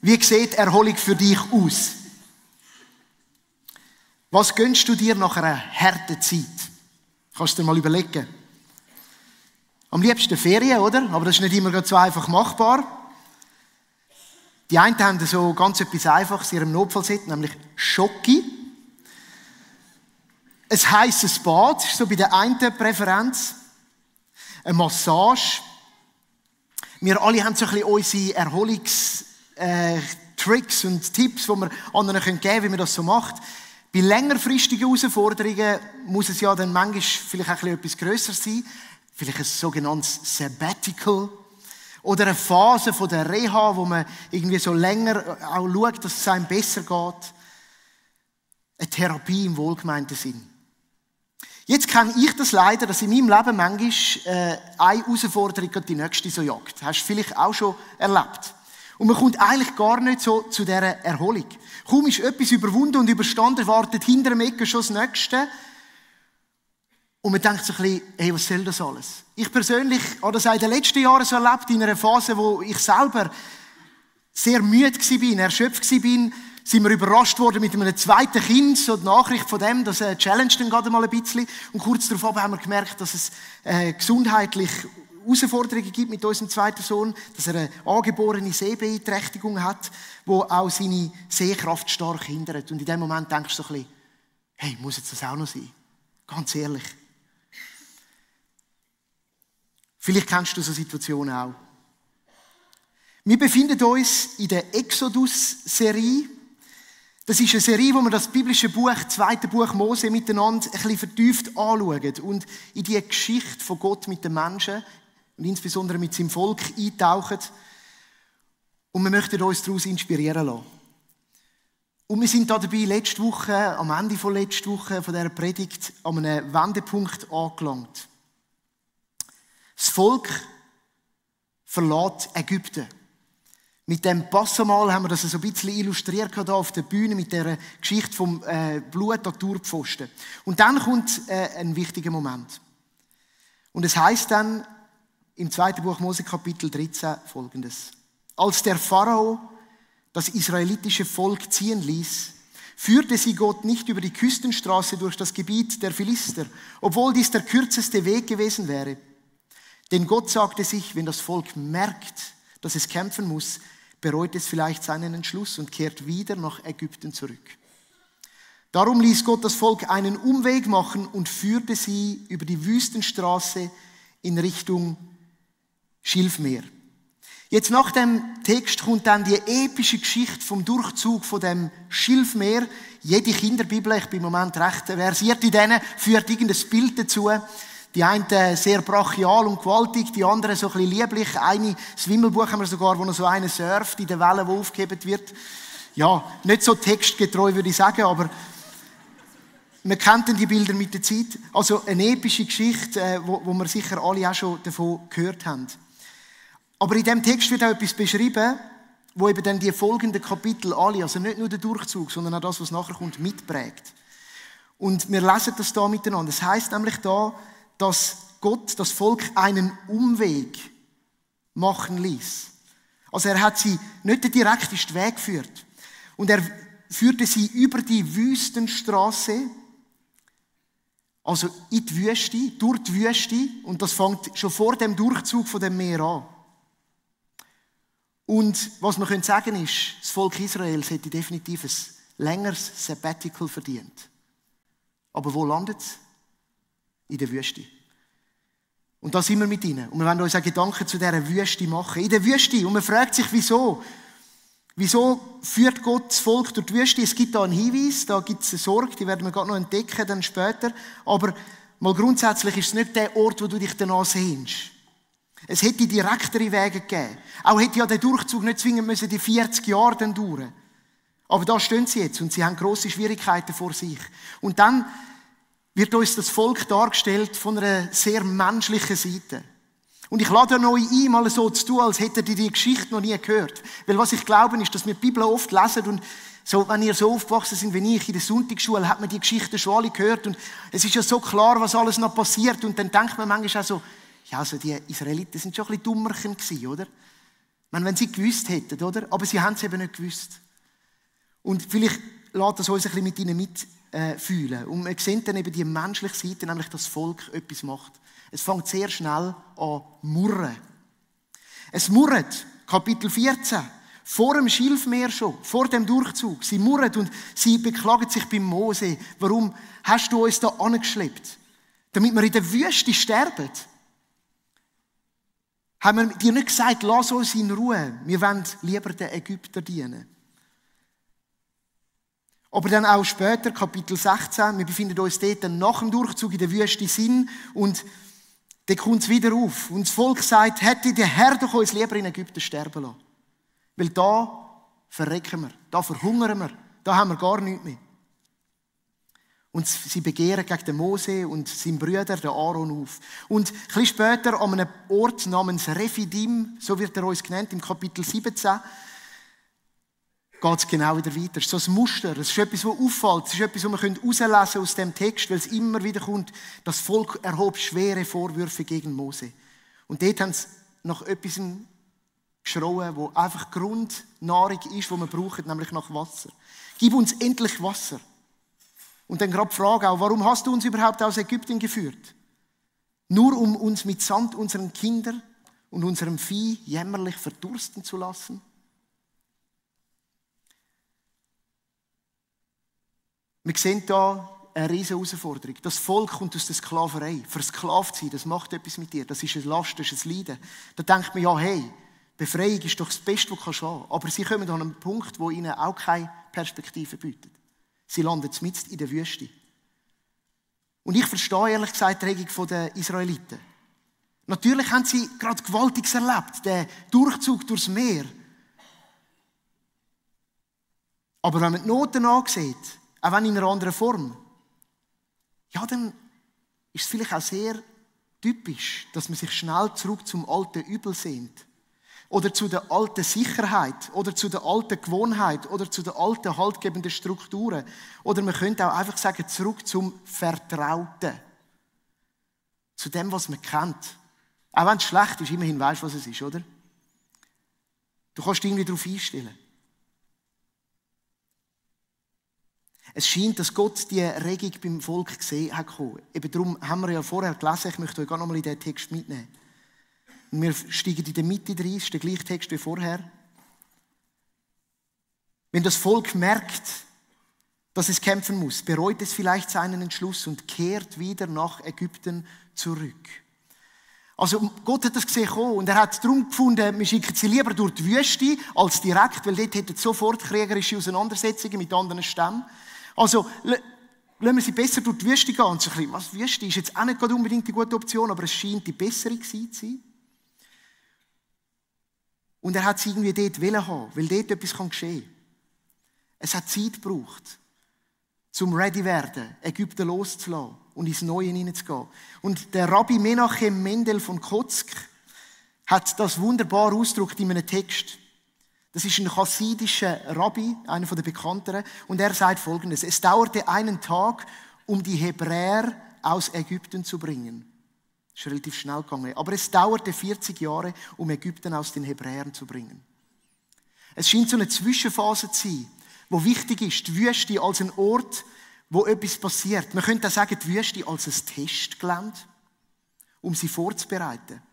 Wie sieht Erholung für dich aus? Was gönnst du dir nach einer harten Zeit? Kannst du dir mal überlegen. Am liebsten Ferien, oder? Aber das ist nicht immer so einfach machbar. Die einen haben so ganz etwas Einfaches in ihrem Notfallset, nämlich Schoki. Ein heisses Bad ist so bei der einen Präferenz. Eine Massage. Wir alle haben so ein bisschen unsere Erholungstricks und Tipps, die wir anderen geben können, wie man das so macht. Bei längerfristigen Herausforderungen muss es ja dann manchmal vielleicht auch etwas grösser sein. Vielleicht ein sogenanntes Sabbatical. Oder eine Phase von der Reha, wo man irgendwie so länger auch schaut, dass es einem besser geht. Eine Therapie im wohlgemeinten Sinn. Jetzt kenne ich das leider, dass in meinem Leben manchmal eine Herausforderung die nächste so jagt. Hast du vielleicht auch schon erlebt. Und man kommt eigentlich gar nicht so zu dieser Erholung. Kaum ist etwas überwunden und überstanden, wartet hinter dem Ecke schon das Nächste. Und man denkt sich ein bisschen, hey, was soll das alles? Ich persönlich habe das auch in den letzten Jahren so erlebt, in einer Phase, wo ich selber sehr müde war, erschöpft war, sind wir überrascht worden mit einem zweiten Kind, so die Nachricht von dem, das challenged dann gerade mal ein bisschen. Und kurz darauf haben wir gemerkt, dass es gesundheitlich Herausforderungen gibt mit unserem zweiten Sohn, dass er eine angeborene Sehbeeinträchtigung hat, die auch seine Sehkraft stark hindert. Und in dem Moment denkst du so ein bisschen, hey, muss jetzt das auch noch sein? Ganz ehrlich. Vielleicht kennst du so Situationen auch. Wir befinden uns in der Exodus-Serie. Das ist eine Serie, wo wir das biblische Buch, 2. Buch Mose, miteinander ein bisschen vertieft anschauen und in die Geschichte von Gott mit den Menschen und insbesondere mit seinem Volk eintauchen. Und wir möchten uns daraus inspirieren lassen. Und wir sind da dabei letzte Woche, am Ende von letzter Woche, von dieser Predigt, an einem Wendepunkt angelangt. Das Volk verlässt Ägypten. Mit dem Passamal haben wir das so ein bisschen illustriert hier auf der Bühne mit der Geschichte vom Blut an die Turpfosten. Und dann kommt ein wichtiger Moment. Und es heißt dann im 2. Buch Mose Kapitel 13 Folgendes. Als der Pharao das israelitische Volk ziehen ließ, führte sie Gott nicht über die Küstenstraße durch das Gebiet der Philister, obwohl dies der kürzeste Weg gewesen wäre. Denn Gott sagte sich, wenn das Volk merkt, dass es kämpfen muss, bereut es vielleicht seinen Entschluss und kehrt wieder nach Ägypten zurück. Darum ließ Gott das Volk einen Umweg machen und führte sie über die Wüstenstraße in Richtung Schilfmeer. Jetzt nach dem Text kommt dann die epische Geschichte vom Durchzug von dem Schilfmeer. Jede Kinderbibel, ich bin im Moment recht versiert in denen, führt irgendein Bild dazu. Die einen sehr brachial und gewaltig, die anderen so ein bisschen lieblich. Das Wimmelbuch haben wir sogar, wo noch so einer surft in den Wellen, wo aufgehebt wird. Ja, nicht so textgetreu, würde ich sagen, aber man kennt dann die Bilder mit der Zeit. Also eine epische Geschichte, wo wir sicher alle auch schon davon gehört haben. Aber in diesem Text wird auch etwas beschrieben, wo eben dann die folgenden Kapitel alle, also nicht nur der Durchzug, sondern auch das, was nachher kommt, mitprägt. Und wir lesen das da miteinander. Es heisst nämlich da, dass Gott das Volk einen Umweg machen ließ. Also er hat sie nicht den direktesten Weg geführt. Und er führte sie über die Wüstenstraße, also in die Wüste, durch die Wüste. Und das fängt schon vor dem Durchzug von dem Meer an. Und was man sagen können, ist, das Volk Israel hätte definitiv ein längeres Sabbatical verdient. Aber wo landet es? In der Wüste. Und da sind wir mit ihnen. Und wir wollen uns auch Gedanken zu dieser Wüste machen. In der Wüste. Und man fragt sich, wieso? Wieso führt Gott das Volk durch die Wüste? Es gibt da einen Hinweis, da gibt es eine Sorge, die werden wir gerade noch entdecken, dann später. Aber mal grundsätzlich ist es nicht der Ort, wo du dich danach sehnst. Es hätte direktere Wege gegeben. Auch hätte ja der Durchzug nicht zwingend müssen die 40 Jahre dann dauern. Aber da stehen sie jetzt und sie haben grosse Schwierigkeiten vor sich. Und dann wird uns das Volk dargestellt von einer sehr menschlichen Seite. Und ich lade euch ein, mal so zu tun, als hättet ihr die Geschichte noch nie gehört. Weil was ich glaube, ist, dass wir die Bibel oft lesen und so, wenn ihr so aufgewachsen seid wie ich in der Sonntagsschule, hat man die Geschichte schon alle gehört und es ist ja so klar, was alles noch passiert und dann denkt man manchmal auch so, ja, also die Israeliten sind schon ein bisschen dummerchen gewesen, oder? meine, wenn sie gewusst hätten, oder? Aber sie haben es eben nicht gewusst. Und vielleicht lässt das uns ein bisschen mit ihnen mitfühlen. Und wir sehen dann eben die menschliche Seite, nämlich dass das Volk etwas macht. Es fängt sehr schnell an murren. Es murrt, Kapitel 14, vor dem Schilfmeer schon, vor dem Durchzug. Sie murren und sie beklagen sich beim Mose. Warum hast du uns da angeschleppt? Damit wir in der Wüste sterben. Haben wir dir nicht gesagt, lass uns in Ruhe. Wir wollen lieber den Ägyptern dienen. Aber dann auch später, Kapitel 16, wir befinden uns dort nach dem Durchzug in der Wüste Sin und dann kommt es wieder auf. Und das Volk sagt, hätte der Herr doch uns lieber in Ägypten sterben lassen. Weil da verrecken wir, da verhungern wir, da haben wir gar nichts mehr. Und sie begehren gegen den Mose und seinen Bruder, den Aaron, auf. Und ein bisschen später an einem Ort namens Refidim, so wird er uns genannt, im Kapitel 17, geht es genau wieder weiter. Es ist so ein Muster, es ist etwas, was auffällt, es ist etwas, was wir herauslesen können aus dem Text, weil es immer wieder kommt, das Volk erhob schwere Vorwürfe gegen Mose. Und dort haben sie nach etwas geschrauen, wo einfach Grundnahrung ist, die wir brauchen, nämlich nach Wasser. Gib uns endlich Wasser. Und dann gerade die Frage auch, warum hast du uns überhaupt aus Ägypten geführt? Nur um uns mit Sand unseren Kindern und unserem Vieh jämmerlich verdursten zu lassen? Wir sehen hier eine riesige Herausforderung. Das Volk kommt aus der Sklaverei. Versklavt sein, das macht etwas mit dir. Das ist eine Last, das ist ein Leiden. Da denkt man ja, hey, Befreiung ist doch das Beste, was du haben kannst. Aber sie kommen an einen Punkt, wo ihnen auch keine Perspektive bietet. Sie landen mitten in der Wüste. Und ich verstehe ehrlich gesagt die Regung der Israeliten. Natürlich haben sie gerade Gewaltiges erlebt, den Durchzug durchs Meer. Aber wenn man die Noten ansieht, auch wenn in einer anderen Form, ja, dann ist es vielleicht auch sehr typisch, dass man sich schnell zurück zum alten Übel sehnt. Oder zu der alten Sicherheit, oder zu der alten Gewohnheit, oder zu den alten haltgebenden Strukturen. Oder man könnte auch einfach sagen, zurück zum Vertrauten. Zu dem, was man kennt. Auch wenn es schlecht ist, immerhin weisst du, was es ist, oder? Du kannst dich irgendwie darauf einstellen. Es scheint, dass Gott die Regung beim Volk gesehen hat. Eben darum haben wir ja vorher gelesen, ich möchte euch gar noch mal in diesen Text mitnehmen. Und wir steigen in der Mitte rein, das ist der gleiche Text wie vorher. Wenn das Volk merkt, dass es kämpfen muss, bereut es vielleicht seinen Entschluss und kehrt wieder nach Ägypten zurück. Also Gott hat das gesehen und er hat darum gefunden, wir schicken sie lieber durch die Wüste als direkt, weil dort hätten sofort kriegerische Auseinandersetzungen mit anderen Stämmen. Also lassen wir sie besser durch die Wüste gehen. Und so ein bisschen, was Wüste ist jetzt auch nicht unbedingt die gute Option, aber es scheint die bessere gewesen zu sein. Und er hat sie irgendwie dort haben, weil dort etwas geschehen kann. Es hat Zeit gebraucht, zum ready werden, Ägypten loszulassen und ins Neue hineinzugehen. Und der Rabbi Menachem Mendel von Kotzk hat das wunderbar ausgedrückt in einem Text. Das ist ein chassidischer Rabbi, einer der bekannteren, und er sagt Folgendes: Es dauerte einen Tag, um die Hebräer aus Ägypten zu bringen. Das ist relativ schnell gegangen. Aber es dauerte 40 Jahre, um Ägypten aus den Hebräern zu bringen. Es scheint so eine Zwischenphase zu sein, wo wichtig ist, die Wüste als ein Ort, wo etwas passiert. Man könnte auch sagen, die Wüste als ein Testgelände, um sie vorzubereiten.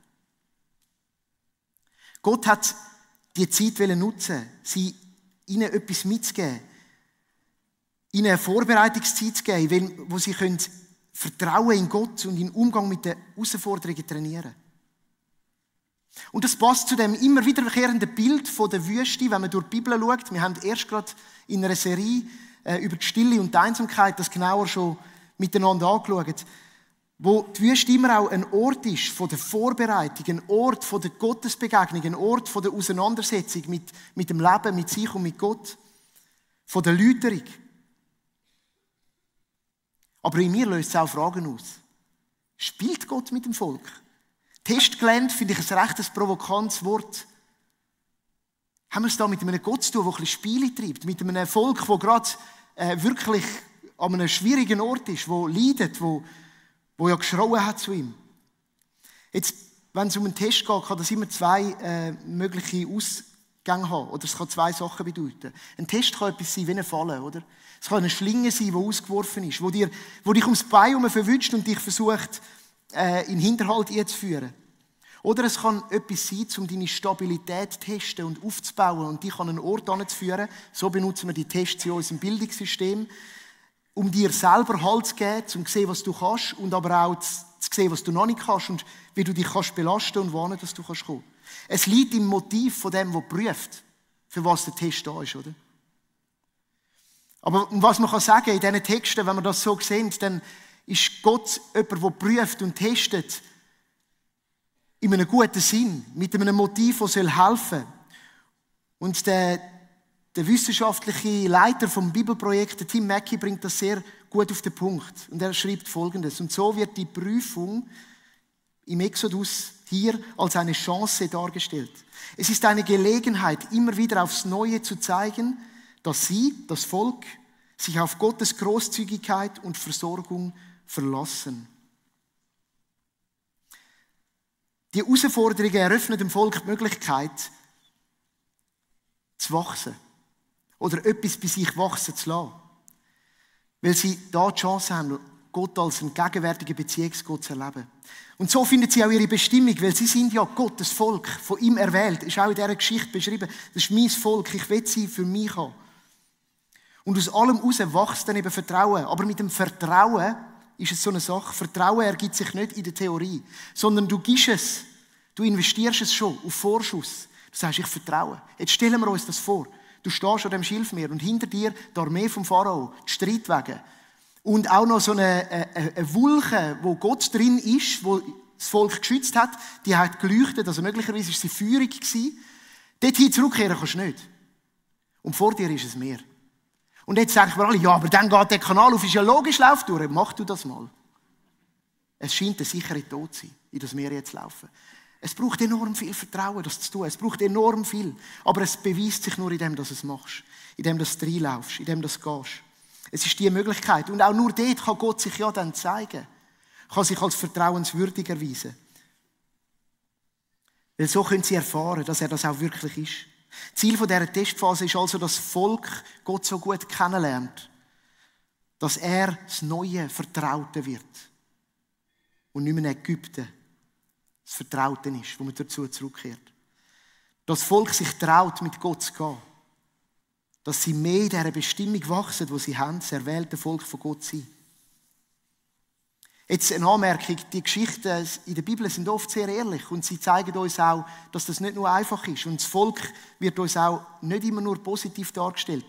Gott hat die Zeit nutzen, sie ihnen etwas mitzugeben, ihnen eine Vorbereitungszeit zu geben, wo sie Vertrauen in Gott und im Umgang mit den Herausforderungen trainieren. Und das passt zu dem immer wiederkehrenden Bild von der Wüste, wenn man durch die Bibel schaut. Wir haben erst gerade in einer Serie über die Stille und die Einsamkeit das genauer schon miteinander angeschaut, wo die Wüste immer auch ein Ort ist von der Vorbereitung, ein Ort von der Gottesbegegnung, ein Ort von der Auseinandersetzung mit dem Leben, mit sich und mit Gott, von der Läuterung. Aber in mir löst es auch Fragen aus. Spielt Gott mit dem Volk? Testgelände finde ich ein recht provokantes Wort. Haben wir es da mit einem Gott zu tun, der ein bisschen Spiele treibt? Mit einem Volk, das gerade wirklich an einem schwierigen Ort ist, wo leidet, wo ja geschrauen hat zu ihm. Jetzt wenn es um einen Test geht, kann das immer zwei mögliche Ausgänge haben. Oder es kann zwei Sachen bedeuten. Ein Test kann etwas sein wie eine Falle, oder? Es kann eine Schlinge sein, die ausgeworfen ist, wo dich ums Bein herum verwünscht und dich versucht, in den Hinterhalt einzuführen. Oder es kann etwas sein, um deine Stabilität zu testen und aufzubauen und dich an einen Ort anzuführen. So benutzen wir die Tests in unserem Bildungssystem, um dir selber Halt zu geben, um zu sehen, was du kannst und aber auch zu sehen, was du noch nicht kannst und wie du dich kannst belasten und wohin dass du kannst kommen. Es liegt im Motiv von dem, der prüft, für was der Test da ist, oder? Aber was man kann sagen in diesen Texten, wenn wir das so sehen, dann ist Gott jemand, der prüft und testet, in einem guten Sinn, mit einem Motiv, das helfen soll. Und der wissenschaftliche Leiter vom Bibelprojekt, Tim Mackie, bringt das sehr gut auf den Punkt. Und er schreibt Folgendes: Und so wird die Prüfung im Exodus hier als eine Chance dargestellt. Es ist eine Gelegenheit, immer wieder aufs Neue zu zeigen, dass sie, das Volk, sich auf Gottes Großzügigkeit und Versorgung verlassen. Die Herausforderungen eröffnen dem Volk die Möglichkeit, zu wachsen. Oder etwas bei sich wachsen zu lassen. Weil sie da die Chance haben, Gott als einen gegenwärtigen Beziehungsgott zu erleben. Und so finden sie auch ihre Bestimmung, weil sie sind ja Gottes Volk, von ihm erwählt. Das ist auch in dieser Geschichte beschrieben. Das ist mein Volk, ich will sie für mich haben. Und aus allem heraus wächst dann eben Vertrauen. Aber mit dem Vertrauen ist es so eine Sache. Vertrauen ergibt sich nicht in der Theorie, sondern du gibst es. Du investierst es schon auf Vorschuss. Du sagst, ich vertraue. Jetzt stellen wir uns das vor. Du stehst an dem Schilfmeer und hinter dir die Armee vom Pharao, die Streitwagen. Und auch noch so eine Wolke, wo Gott drin ist, wo das Volk geschützt hat, die hat geleuchtet, also möglicherweise war sie feurig gewesen. Dorthin zurückkehren kannst du nicht. Und vor dir ist es Meer. Und jetzt sagen wir alle, ja, aber dann geht der Kanal auf, ist ja logisch, lauf durch. Mach du das mal. Es scheint eine sichere Tod zu sein, in das Meer jetzt laufen. Es braucht enorm viel Vertrauen, das zu tun. Es braucht enorm viel. Aber es beweist sich nur in dem, dass du es machst. In dem, dass du reinlaufst. In dem, dass du gehst. Es ist die Möglichkeit. Und auch nur dort kann Gott sich ja dann zeigen. Kann sich als vertrauenswürdig erweisen. Weil so können sie erfahren, dass er das auch wirklich ist. Ziel dieser Testphase ist also, dass das Volk Gott so gut kennenlernt, dass er das neue Vertraute wird. Und nicht mehr in Ägypten das Vertraute ist, wo man dazu zurückkehrt. Dass das Volk sich traut, mit Gott zu gehen. Dass sie mehr in dieser Bestimmung wachsen, die sie haben, das erwählte Volk von Gott sein. Jetzt eine Anmerkung, die Geschichten in der Bibel sind oft sehr ehrlich und sie zeigen uns auch, dass das nicht nur einfach ist. Und das Volk wird uns auch nicht immer nur positiv dargestellt.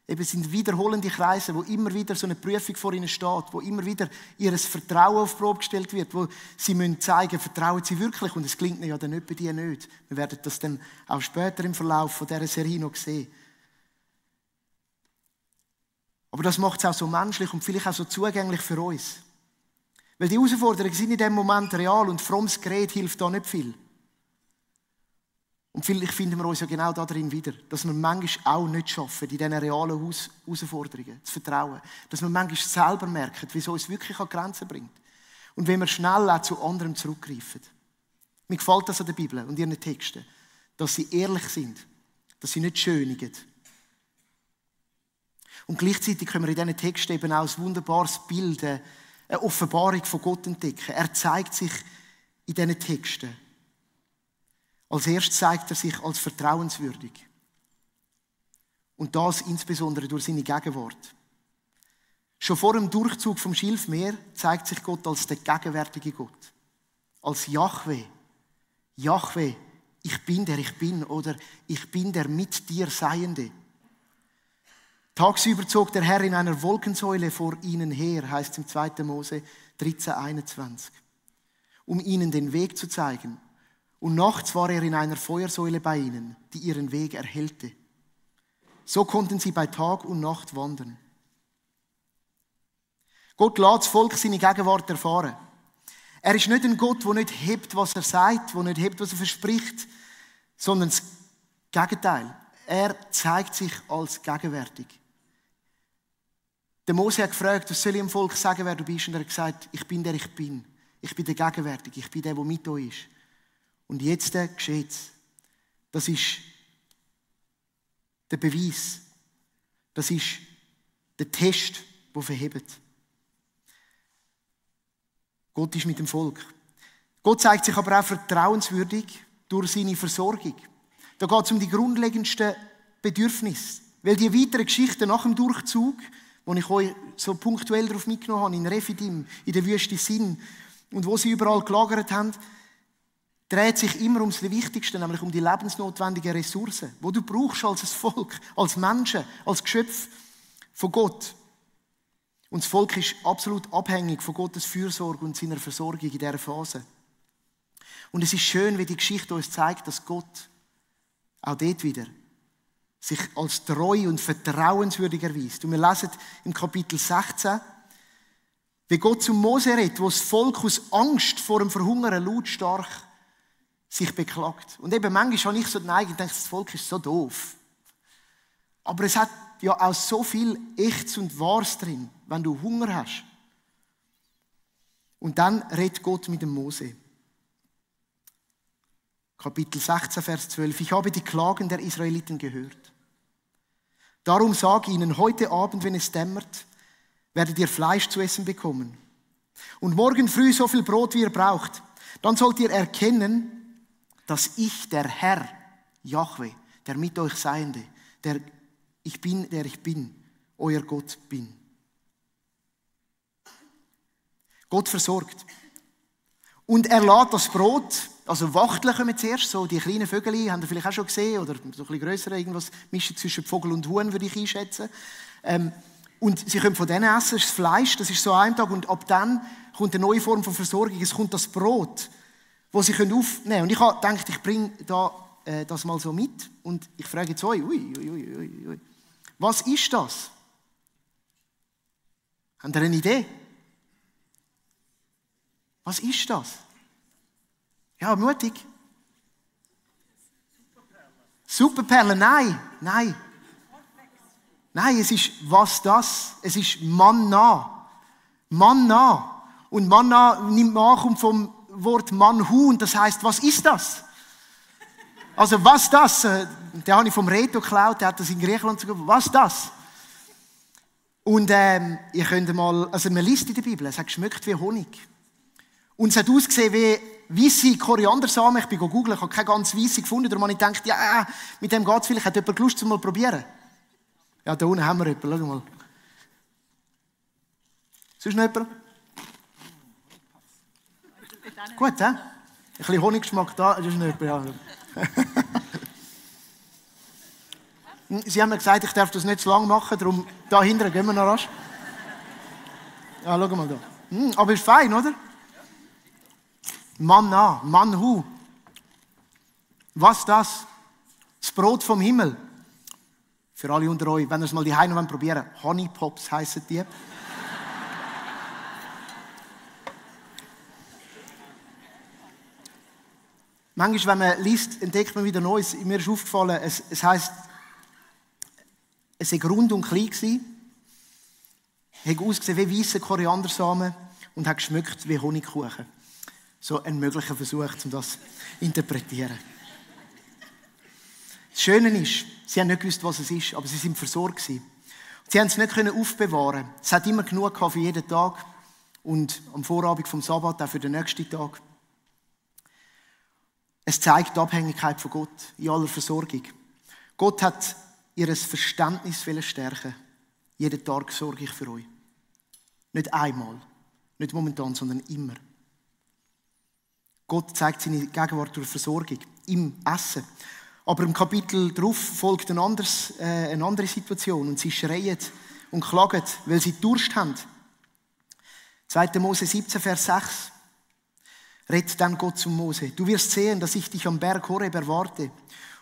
Eben sind wiederholende Kreise, wo immer wieder so eine Prüfung vor ihnen steht, wo immer wieder ihr Vertrauen auf die Probe gestellt wird, wo sie müssen zeigen, vertrauen sie wirklich, und es gelingt ihnen ja dann nicht bei dir nicht. Wir werden das dann auch später im Verlauf von dieser Serie noch sehen. Aber das macht es auch so menschlich und vielleicht auch so zugänglich für uns. Weil die Herausforderungen sind in dem Moment real und frommes Gerät hilft da nicht viel. Und vielleicht finden wir uns ja genau darin wieder, dass wir manchmal auch nicht schaffen, in diesen realen Herausforderungen zu vertrauen. Dass wir manchmal selber merken, wie es uns wirklich an Grenzen bringt. Und wenn wir schnell auch zu anderem zurückgreifen. Mir gefällt das an der Bibel und ihren Texten, dass sie ehrlich sind, dass sie nicht schönigen. Und gleichzeitig können wir in diesen Texten eben auch ein wunderbares Bild, eine Offenbarung von Gott entdecken. Er zeigt sich in diesen Texten. Als erstes zeigt er sich als vertrauenswürdig. Und das insbesondere durch seine Gegenwart. Schon vor dem Durchzug vom Schilfmeer zeigt sich Gott als der gegenwärtige Gott. Als Jahwe. Jahwe, ich bin der ich bin, oder ich bin der mit dir Seiende. Tagsüber zog der Herr in einer Wolkensäule vor ihnen her, heißt es im 2. Mose 13,21, um ihnen den Weg zu zeigen. Und nachts war er in einer Feuersäule bei ihnen, die ihren Weg erhellte. So konnten sie bei Tag und Nacht wandern. Gott lässt das Volk seine Gegenwart erfahren. Er ist nicht ein Gott, der nicht hebt, was er sagt, der nicht hebt, was er verspricht, sondern das Gegenteil. Er zeigt sich als gegenwärtig. Der Mose hat gefragt, was soll ich dem Volk sagen, wer du bist? Und er hat gesagt, ich bin der ich bin. Ich bin der Gegenwärtige, ich bin der mit euch ist. Und jetzt geschieht es. Das ist der Beweis. Das ist der Test, der verhebt. Gott ist mit dem Volk. Gott zeigt sich aber auch vertrauenswürdig durch seine Versorgung. Da geht es um die grundlegendsten Bedürfnisse. Weil die weiteren Geschichten nach dem Durchzug, wo ich euch so punktuell darauf mitgenommen habe, in Refidim, in der Wüste Sin, und wo sie überall gelagert haben, dreht sich immer ums Wichtigste, nämlich um die lebensnotwendigen Ressourcen, die du brauchst als Volk, als Menschen, als Geschöpf von Gott. Und das Volk ist absolut abhängig von Gottes Fürsorge und seiner Versorgung in dieser Phase. Und es ist schön, wie die Geschichte uns zeigt, dass Gott auch dort wieder sich als treu und vertrauenswürdig erweist. Und wir lesen im Kapitel 16, wie Gott zu Mose redet, wo das Volk aus Angst vor dem Verhungern lautstark sich beklagt. Und eben manchmal habe ich so den Neigung, ich denke, das Volk ist so doof. Aber es hat ja auch so viel Echtes und Wahres drin, wenn du Hunger hast. Und dann redet Gott mit dem Mose. Kapitel 16, Vers 12. Ich habe die Klagen der Israeliten gehört. Darum sage ihnen, heute Abend, wenn es dämmert, werdet ihr Fleisch zu essen bekommen. Und morgen früh so viel Brot, wie ihr braucht. Dann sollt ihr erkennen, dass ich, der Herr, Jahwe, der mit euch Seiende, der ich bin, euer Gott bin. Gott versorgt. Und er lässt das Brot, also Wachteln kommen zuerst, so die kleinen Vögel, habt ihr vielleicht auch schon gesehen, oder so ein bisschen grösser, irgendwas mischen zwischen Vogel und Huhn, würde ich einschätzen. Und sie können von denen essen, das Fleisch, das ist so ein Tag, und ab dann kommt eine neue Form von Versorgung, es kommt das Brot, das sie aufnehmen können. Und ich habe gedacht, ich bringe das mal so mit, und ich frage jetzt euch, was ist das? Habt ihr eine Idee? Was ist das? Ja, mutig. Superperle, nein. Nein, es ist was das? Es ist Manna. Manna. Und Manna nimmt man kommt vom Wort Manhu, und das heißt, was ist das? Also was das? Den habe ich vom Reto geklaut, der hat das in Griechenland sogar. Was das? Und ihr könnt mal, also man liest in der Bibel, es hat geschmeckt wie Honig. Und es hat ausgesehen wie weisse Koriandersamen. Ich bin googeln, ich habe keine ganz weisse gefunden. Darum habe ich gedacht, ja, mit dem geht es vielleicht. Hat jemand Lust, mal probieren? Ja, da unten haben wir jemanden. Schau mal. Sonst noch jemand? Gut, hä? Ein bisschen Honiggeschmack da. Das ist nicht jemand, ja. Sie haben mir gesagt, ich darf das nicht zu lange machen. Darum, da hinten gehen wir noch rasch. Ja, schau mal da. Aber ist fein, oder? Manna, Manhu. Was das? Das Brot vom Himmel. Für alle unter euch, wenn ihr es mal die Heime probieren wollt. Honey Pops heissen die. Manchmal, wenn man liest, entdeckt man wieder Neues. Mir ist aufgefallen, es heisst, es war rund und klein gewesen, hat ausgesehen wie weisse Koriandersamen und hat geschmeckt wie Honigkuchen. So ein möglicher Versuch, um das zu interpretieren. Das Schöne ist, sie haben nicht gewusst, was es ist, aber sie sind versorgt gewesen. Sie haben es nicht aufbewahren. Es hat immer genug gehabt für jeden Tag und am Vorabend vom Sabbat auch für den nächsten Tag. Es zeigt die Abhängigkeit von Gott in aller Versorgung. Gott hat ihr Verständnis stärken. Jeden Tag sorge ich für euch. Nicht einmal, nicht momentan, sondern immer. Gott zeigt seine Gegenwart durch Versorgung im Essen. Aber im Kapitel darauf folgt eine andere Situation. Und sie schreien und klagen, weil sie Durst haben. 2. Mose 17, Vers 6. Redet dann Gott zu Mose. Du wirst sehen, dass ich dich am Berg Horeb erwarte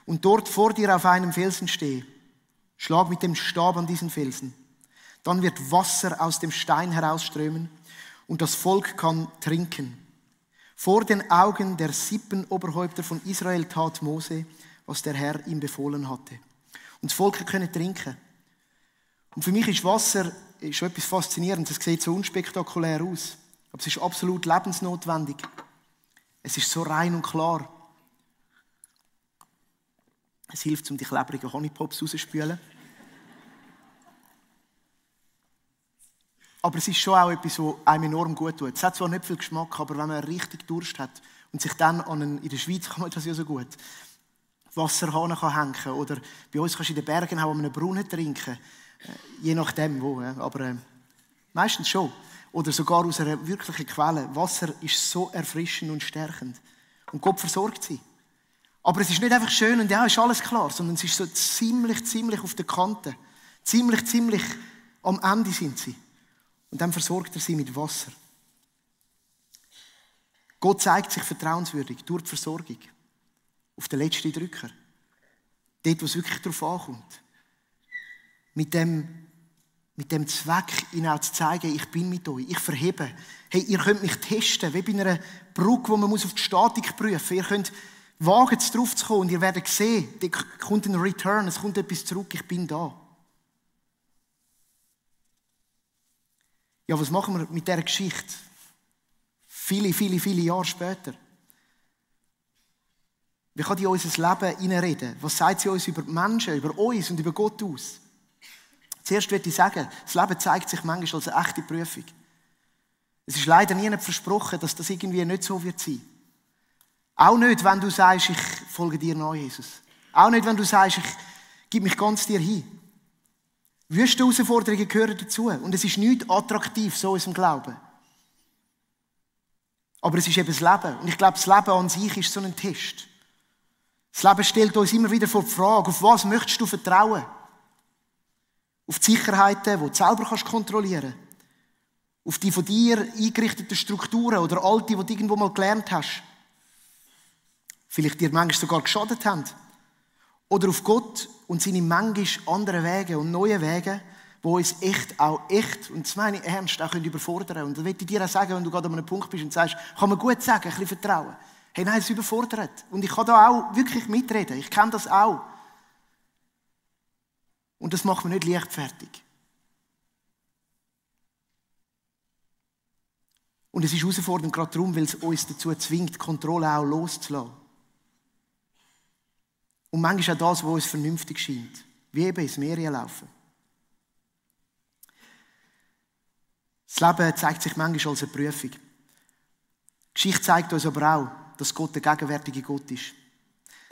und dort vor dir auf einem Felsen stehe. Schlag mit dem Stab an diesen Felsen. Dann wird Wasser aus dem Stein herausströmen und das Volk kann trinken. Vor den Augen der 7 Oberhäupter von Israel tat Mose, was der Herr ihm befohlen hatte. Und das Volk konnte trinken. Und für mich ist Wasser schon etwas Faszinierendes. Es sieht so unspektakulär aus. Aber es ist absolut lebensnotwendig. Es ist so rein und klar. Es hilft, um die klebrigen Honeypops rauszuspülen. Aber es ist schon auch etwas, was einem enorm gut tut. Es hat zwar nicht viel Geschmack, aber wenn man richtig Durst hat und sich dann in der Schweiz kann man das ja so gut, Wasserhahn hängen kann oder bei uns kannst du in den Bergen auch an einem Brunnen trinken. Je nachdem wo, aber meistens schon. Oder sogar aus einer wirklichen Quelle. Wasser ist so erfrischend und stärkend. Und Gott versorgt sie. Aber es ist nicht einfach schön und ja, ist alles klar, sondern es ist so ziemlich auf der Kante. Ziemlich am Ende sind sie. Und dann versorgt er sie mit Wasser. Gott zeigt sich vertrauenswürdig durch die Versorgung. Auf den letzten Drücker. Dort, wo es wirklich darauf ankommt. Mit dem Zweck, ihnen auch zu zeigen, ich bin mit euch, ich verhebe. Hey, ihr könnt mich testen, wie bei einer Brücke, wo man auf die Statik prüfen muss. Ihr könnt wagen, drauf zu kommen und ihr werdet sehen, da kommt ein Return, es kommt etwas zurück, ich bin da. Ja, was machen wir mit dieser Geschichte? Viele Jahre später. Wie kann die in unser Leben hineinreden? Was sagt sie uns über die Menschen, über uns und über Gott aus? Zuerst möchte ich sagen, das Leben zeigt sich manchmal als eine echte Prüfung. Es ist leider nie versprochen, dass das irgendwie nicht so wird sein. Auch nicht, wenn du sagst, ich folge dir nach, Jesus. Auch nicht, wenn du sagst, ich gebe mich ganz dir hin. Wüste Herausforderungen gehören dazu. Und es ist nichts attraktiv, so in unserem Glauben. Aber es ist eben das Leben. Und ich glaube, das Leben an sich ist so ein Test. Das Leben stellt uns immer wieder vor die Frage, auf was möchtest du vertrauen? Auf die Sicherheiten, die du selber kontrollieren kannst. Auf die von dir eingerichteten Strukturen oder alte, die du irgendwo mal gelernt hast. Vielleicht dir manchmal sogar geschadet haben. Oder auf Gott und seine manchmal anderen Wege und neue Wege, die uns echt, und das meine ich ernst, auch überfordern können. Und das möchte ich dir auch sagen, wenn du gerade an einem Punkt bist und sagst, kann man gut sagen, ein bisschen vertrauen. Hey, nein, es überfordert. Und ich kann da auch wirklich mitreden. Ich kenne das auch. Und das macht man nicht leichtfertig. Und es ist herausfordernd gerade darum, weil es uns dazu zwingt, die Kontrolle auch loszulassen. Und manchmal auch das, was uns vernünftig scheint. Wie eben ins Meer laufen. Das Leben zeigt sich manchmal als eine Prüfung. Die Geschichte zeigt uns aber auch, dass Gott der gegenwärtige Gott ist.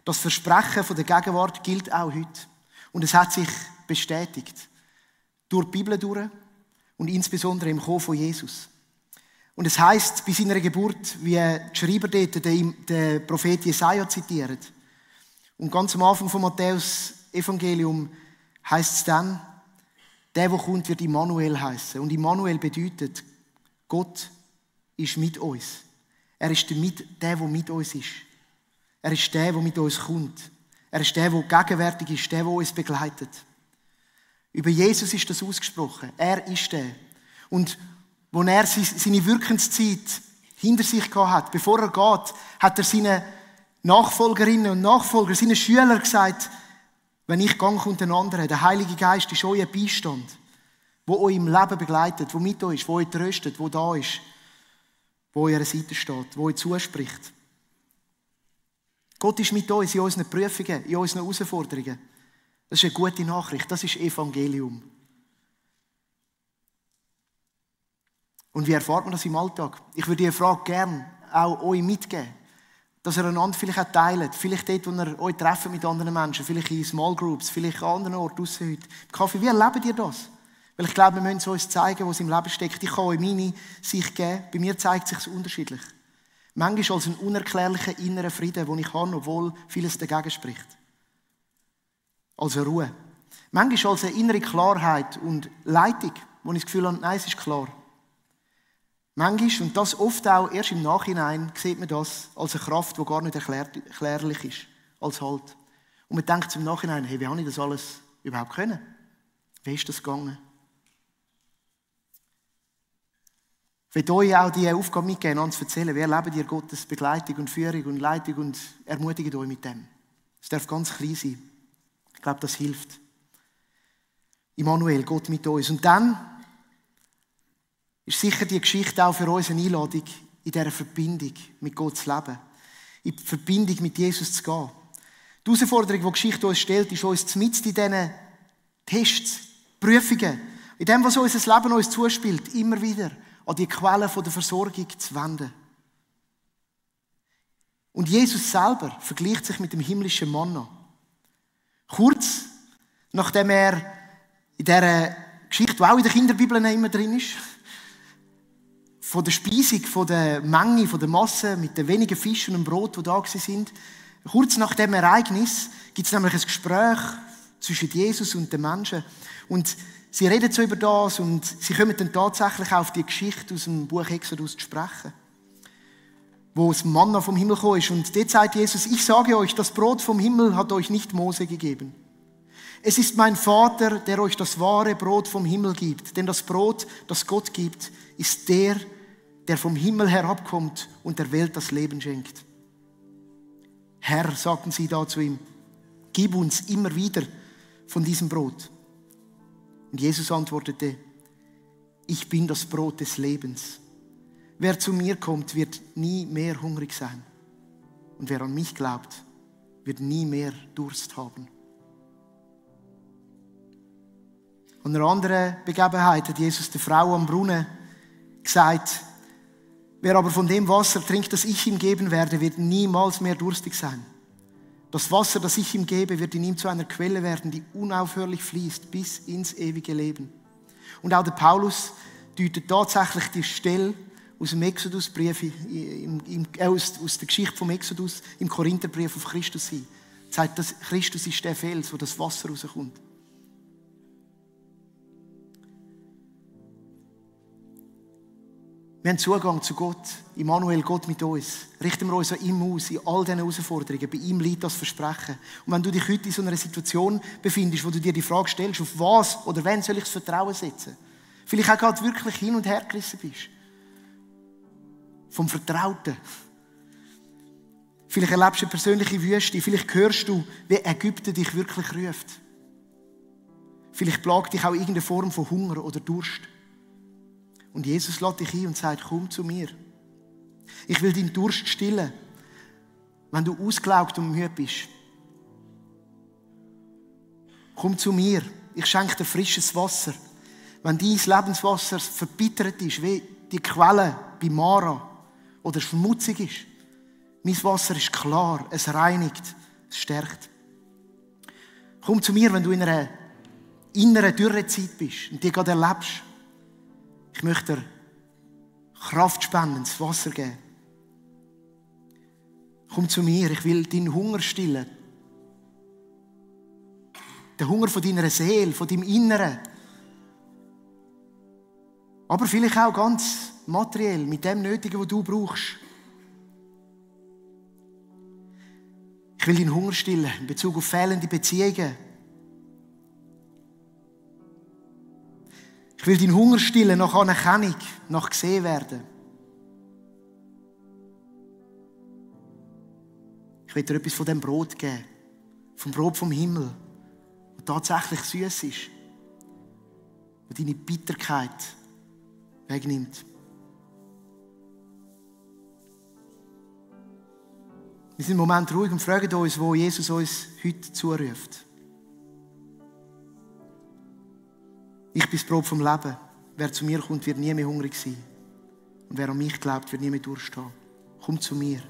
Das Versprechen von der Gegenwart gilt auch heute. Und es hat sich bestätigt. Durch die Bibel durch und insbesondere im Kommen von Jesus. Und es heisst bei seiner Geburt, wie die Schreiber dort den Prophet Jesaja zitieren. Und ganz am Anfang von Matthäus Evangelium heisst es dann, der kommt, wird Immanuel heißen. Und Immanuel bedeutet, Gott ist mit uns. Er ist der mit uns ist. Er ist der mit uns kommt. Er ist der gegenwärtig ist, der uns begleitet. Über Jesus ist das ausgesprochen. Er ist der. Und als er seine Wirkenszeit hinter sich gehabt hat, bevor er geht, hat er seinen Nachfolgerinnen und Nachfolger, seinen Schülern gesagt, wenn ich gehe, kommt ein anderer. Der Heilige Geist ist euer Beistand, der euch im Leben begleitet, der mit euch ist, der euch tröstet, der da ist, der an eurer Seite steht, der euch zuspricht. Gott ist mit uns in unseren Prüfungen, in unseren Herausforderungen. Das ist eine gute Nachricht, das ist Evangelium. Und wie erfahrt man das im Alltag? Ich würde diese Frage gerne auch euch mitgeben. Dass ihr einander vielleicht auch teilt. Vielleicht dort, wo ihr euch trefft mit anderen Menschen. Vielleicht in Small Groups. Vielleicht an anderen Orten draussen heute. Im Kaffee. Wie erlebt ihr das? Weil ich glaube, wir müssen uns zeigen, was im Leben steckt. Ich kann euch meine Sicht geben. Bei mir zeigt es sich unterschiedlich. Manchmal als einen unerklärlichen inneren Frieden, den ich habe, obwohl vieles dagegen spricht. Als eine Ruhe. Manchmal als eine innere Klarheit und Leitung, wo ich das Gefühl habe, nein, es ist klar. Manchmal, und das oft auch erst im Nachhinein, sieht man das als eine Kraft, die gar nicht erklärlich ist, als Halt. Und man denkt im Nachhinein, hey, wie habe ich das alles überhaupt können? Wie ist das gegangen? Ich will euch auch die Aufgabe mitgeben, uns zu erzählen, wie erlebt ihr Gottes Begleitung und Führung und Leitung und ermutigt euch mit dem. Es darf ganz klein sein. Ich glaube, das hilft. Immanuel, Gott mit uns. Und dann ist sicher die Geschichte auch für uns eine Einladung, in dieser Verbindung mit Gott zu leben. In die Verbindung mit Jesus zu gehen. Die Herausforderung, die die Geschichte uns stellt, ist uns mitten in diesen Tests, Prüfungen, in dem, was unser Leben uns zuspielt, immer wieder an die Quellen der Versorgung zu wenden. Und Jesus selber vergleicht sich mit dem himmlischen Manna. Kurz nachdem er in dieser Geschichte, die auch in der Kinderbibel immer drin ist, von der Speisung, von der Menge, von der Masse mit den wenigen Fischen und dem Brot, die da sind, kurz nach dem Ereignis gibt es nämlich ein Gespräch zwischen Jesus und den Menschen. Und sie reden so über das und sie kommen dann tatsächlich auf die Geschichte aus dem Buch Exodus zu sprechen, wo das Manna vom Himmel gekommen ist. Und dort sagt Jesus, ich sage euch, das Brot vom Himmel hat euch nicht Mose gegeben. Es ist mein Vater, der euch das wahre Brot vom Himmel gibt. Denn das Brot, das Gott gibt, ist der vom Himmel herabkommt und der Welt das Leben schenkt. Herr, sagten sie da zu ihm, gib uns immer wieder von diesem Brot. Und Jesus antwortete, ich bin das Brot des Lebens. Wer zu mir kommt, wird nie mehr hungrig sein. Und wer an mich glaubt, wird nie mehr Durst haben. An einer anderen Begebenheit hat Jesus der Frau am Brunnen gesagt, wer aber von dem Wasser trinkt, das ich ihm geben werde, wird niemals mehr durstig sein. Das Wasser, das ich ihm gebe, wird in ihm zu einer Quelle werden, die unaufhörlich fließt bis ins ewige Leben. Und auch der Paulus deutet tatsächlich die Stelle aus dem Exodusbrief, aus der Geschichte vom Exodus im Korintherbrief auf Christus hin. Er sagt, dass Christus ist der Fels, wo das Wasser rauskommt. Wir haben Zugang zu Gott, Immanuel, Gott mit uns. Richten wir uns an ihm aus, in all diesen Herausforderungen. Bei ihm liegt das Versprechen. Und wenn du dich heute in so einer Situation befindest, wo du dir die Frage stellst, auf was oder wen soll ich das Vertrauen setzen? Vielleicht auch gerade wirklich hin und her gerissen bist. Vom Vertrauten. Vielleicht erlebst du eine persönliche Wüste. Vielleicht hörst du, wie Ägypten dich wirklich ruft. Vielleicht plagt dich auch irgendeine Form von Hunger oder Durst. Und Jesus lädt dich ein und sagt, komm zu mir. Ich will deinen Durst stillen, wenn du ausgelaugt und müde bist. Komm zu mir, ich schenke dir frisches Wasser. Wenn dein Lebenswasser verbittert ist, wie die Quelle bei Mara oder schmutzig ist, mein Wasser ist klar, es reinigt, es stärkt. Komm zu mir, wenn du in einer inneren Dürrezeit bist und die gerade erlebst. Ich möchte dir kraftspendendes Wasser geben. Komm zu mir, ich will deinen Hunger stillen. Den Hunger von deiner Seele, von deinem Inneren. Aber vielleicht auch ganz materiell, mit dem Nötigen, was du brauchst. Ich will deinen Hunger stillen in Bezug auf fehlende Beziehungen. Ich will deinen Hunger stillen nach Anerkennung, nach gesehen werden. Ich will dir etwas von dem Brot geben. Vom Brot vom Himmel. Das tatsächlich süß ist. Das deine Bitterkeit wegnimmt. Wir sind im Moment ruhig und fragen uns, wo Jesus uns heute zuruft. Ich bin das Brot vom Leben. Wer zu mir kommt, wird nie mehr hungrig sein. Und wer an mich glaubt, wird nie mehr Durst haben. Komm zu mir.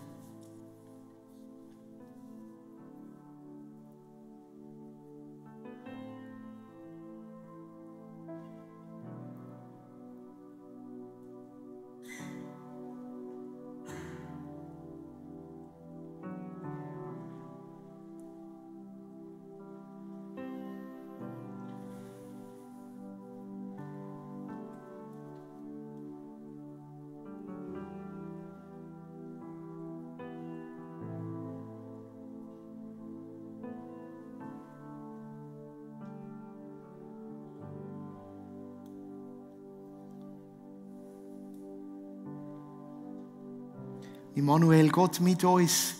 Immanuel, Gott mit uns.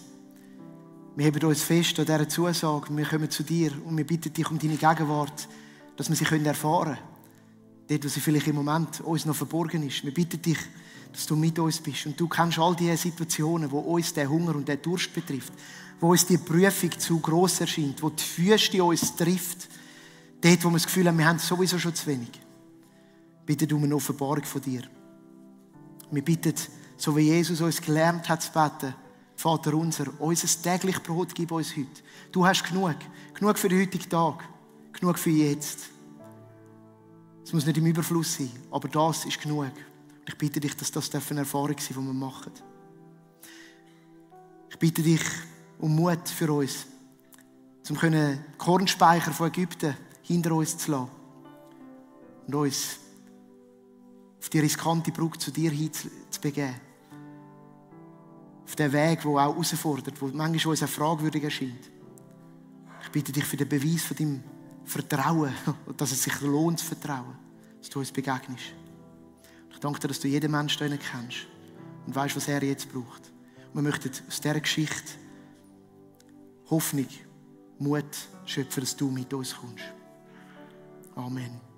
Wir heben uns fest an dieser Zusage. Wir kommen zu dir und wir bitten dich um deine Gegenwart, dass wir sie erfahren können. Dort, wo sie vielleicht im Moment uns noch verborgen ist. Wir bitten dich, dass du mit uns bist. Und du kennst all diese Situationen, wo uns der Hunger und der Durst betrifft. Wo uns die Prüfung zu gross erscheint. Wo die Füße uns trifft. Dort, wo wir das Gefühl haben, wir haben sowieso schon zu wenig. Bitte um eine Offenbarung von dir. Wir bitten, so wie Jesus uns gelernt hat zu beten, Vater unser, unser tägliches Brot gib uns heute. Du hast genug. Genug für den heutigen Tag. Genug für jetzt. Es muss nicht im Überfluss sein, aber das ist genug. Ich bitte dich, dass das eine Erfahrung sein darf, die wir machen. Ich bitte dich um Mut für uns, um den Kornspeicher von Ägypten hinter uns zu lassen und uns auf die riskante Brücke zu dir hin zu begeben. Auf den Weg, der auch herausfordert, der manchmal uns auch fragwürdig erscheint. Ich bitte dich für den Beweis von deinem Vertrauen, dass es sich lohnt zu vertrauen, dass du uns begegnest. Ich danke dir, dass du jeden Menschen hier kennst und weißt, was er jetzt braucht. Und wir möchten aus dieser Geschichte Hoffnung, Mut schöpfen, dass du mit uns kommst. Amen.